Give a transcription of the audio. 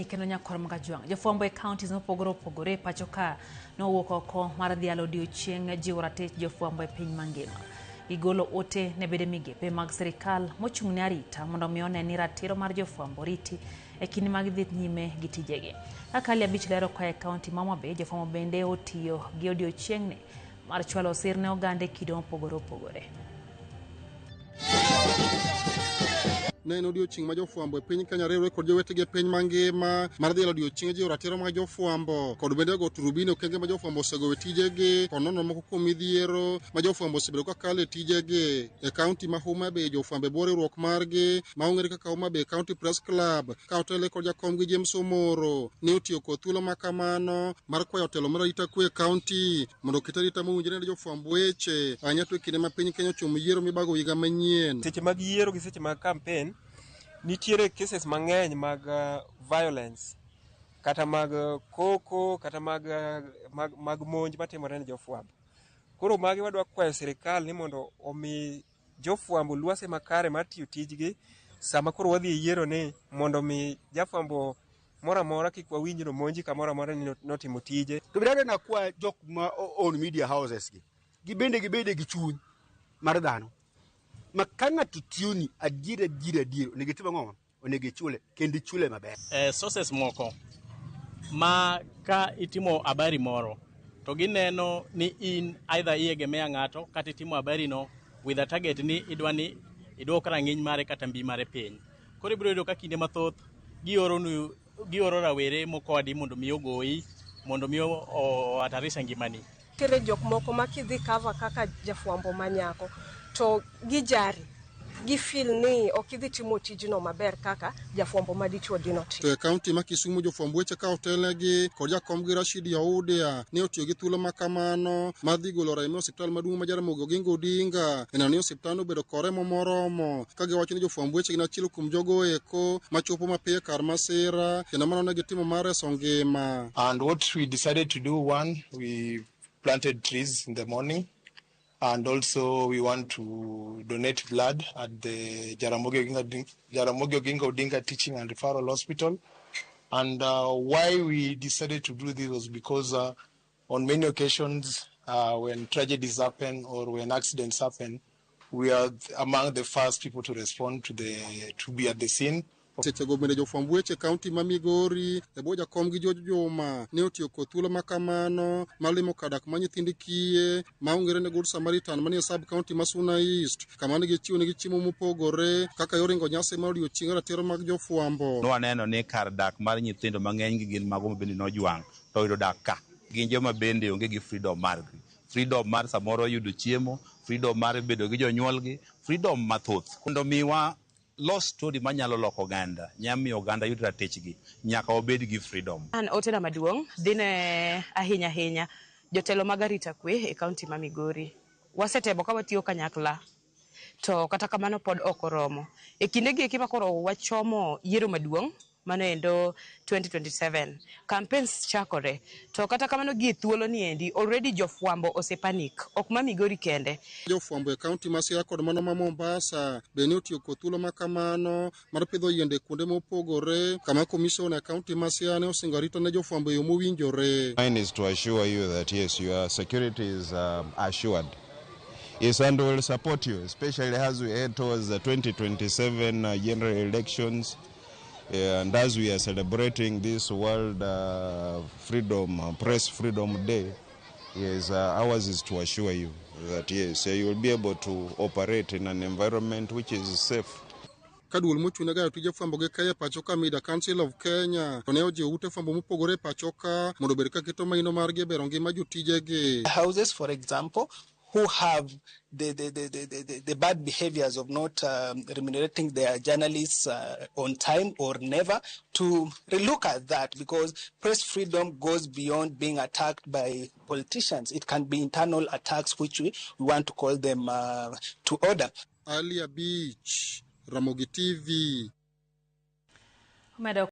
Okinyi kendo nyakwar Magajwang'. Jofwambo e counties mopogore opogore e pacho ka nowuok oko mar dhialo odiochieng' jiwo ratich jofwambo e piny mangima. Gigolo ote ne bede migepe mag sirikal mochung' ne arita mondo mi one ni ratiro mar jofwambo riti e kinde mag dhi nyime gi tijegi. Kaka Ali Abich lero koa e kaunti ma Homa Bay, jofwambo bende otiyo gi odiochieng'ni mar chwalo sir ne oganda e kido mopogore opogore. Ne en odiochieng' ma jofwambo e piny Kenya riwre kod jowetegi e piny mangima mar dhialo odiochieng' jiwo ratiro mag jofwambo kod bende go turubini okenge ma jofwambo osegoyo e tijegi kod nono moko kuom midhiero ma jofwambo osebedo ka kalo e tijegi. E kaunti ma Homa Bay, jofwambo e bwo riwruok margi ma ong'ere kaka Homa Bay County Press Club ka otele kod jakomgi James Omoro ne otiyo kod thuolo ma kamano mar kwayo telo mar arita kwe e kaunti mondo oket arita mowinjore ne jofwamb weche ahinya to e kinde ma piny Kenya ochomo yiero mibago higa manyien. Seche mag yiero gi seche mag campaign nitiere cases mang'eny mag violence kata mag koko kata mag monj matimore ne jofwambo. Koro magi wadwa kwayo sirikal ni mondo omi jofwambo lwase makare mar tiyo tijgi sama koro wadhi e yiero ni mondo mi jafwambo moro amora kik wawinj ni omonji kamoro amora ni notimo tije. To bende nakwa jok ma own media houses gi, gibende gibede gi chuny mar dhano. Ma ka ng'ato tiyoni adier adier adier, onego itim ang'o? Onego ichule, kendo ichule maber. Sources moko ma ka itimo habari moro to gineno ni in either iegemea ng'ato kata itimo habari no with a target ni idwa ni iduok rang'iny mare kata mbi mare piny. Koro ibiro yudo ka kinde mathoth gioro rawere mokodi mondo mi ogoyi mondo mi ohatarisha ngimani. Nitiere jok moko ma kidhi cover kaka jafwambo manyako to gijari, gifeel ni ok idhi timo tijno maber kaka jafwambo madichuo dino timo. To e kaunti ma Kisumu jofwamb weche ka otelnegi kod jakomgi Rashid Yaudia ne otiyo gi thuolo ma kamano mar dhi golo remo e osiptal maduong' ma Jaramogi Oginga Odinga e neno ni osiptandno obedo kod remo moromo ka giwacho ni jofwamb weche gin achiel kuom jogo eko machopo mapiyo e kar masira kendo mano ne gitimo mar reso ngima. And what we decided to do, one, we planted trees in the morning, and also we want to donate blood at the Jaramogi Oginga Odinga Teaching and Referral Hospital. And why we decided to do this was because on many occasions when tragedies happen or when accidents happen, we are among the first people to respond to be at the scene. Sechego bende jofwamb weche e kaunti ma Migori e bwo jakom gi George Juma ne otiyo kod thuolo ma kamano mar limo kar dak mar nyithind kiye ma ong'ere ni Good Samaritan manie sub county ma Suna East kama ne gichiwo negi chiemo mopogore kaka yor ringo nyasi mar odiochieng' ratiro mag jofwambo. Nwaneno ni kar dak mar nyithindo mang'eny gi gin mago ma bende nojwang' to oyudo dak ka. Gin joma bende onge gi freedom margi. Freedom mar samoro yudo chiemo, freedom mar bedo gi jonyuolgi, freedom mathoth. Mondo mi wa los story manyalo loko oganda, nyamiyo oganda yud ratichgi, nyaka wabed gi freedom. An otena maduong' dhi ne ahinya ahinya jotelo mag arita kwe e kaunti ma Migori. Wasetemo ka watiyo kanyakla to kata kamano pod ok oromo. E kinde gi eki ma koro wachomo yiero maduong' mano endo 2027 campaigns chakore to kata kamano gi e thuolo ni endi already jofwambo ose panic ok ma Migori kende. Jofwambo e kaunti ma Siaya kod mano ma Mombasa be ne otiyo kod thuolo ma kamano mar pidho yiende kuonde mopogore kama komishona e kaunti ma Siaya ne osingo arita ne jofwambo e yo mowinjore. Mine is to assure you that yes, your security is assured. Yes, and we will support you, especially as we head towards the 2027 general elections. And as we are celebrating this World Press Freedom Day, yes, ours is to assure you that yes, you will be able to operate in an environment which is safe. Ka duol mochung' ne gayo tije fwambo gi keyo e pacho ka Media Council of Kenya to ne ojiwo ute fwambo mopogore e pacho ka mondo obed ka keto maino margi e bero ngima jotijegi. Houses, for example, who have the bad behaviors of not remunerating their journalists on time or never, to relook at that, because press freedom goes beyond being attacked by politicians. It can be internal attacks which we want to call them to order. Alia Beach, Ramogi TV. Omedo.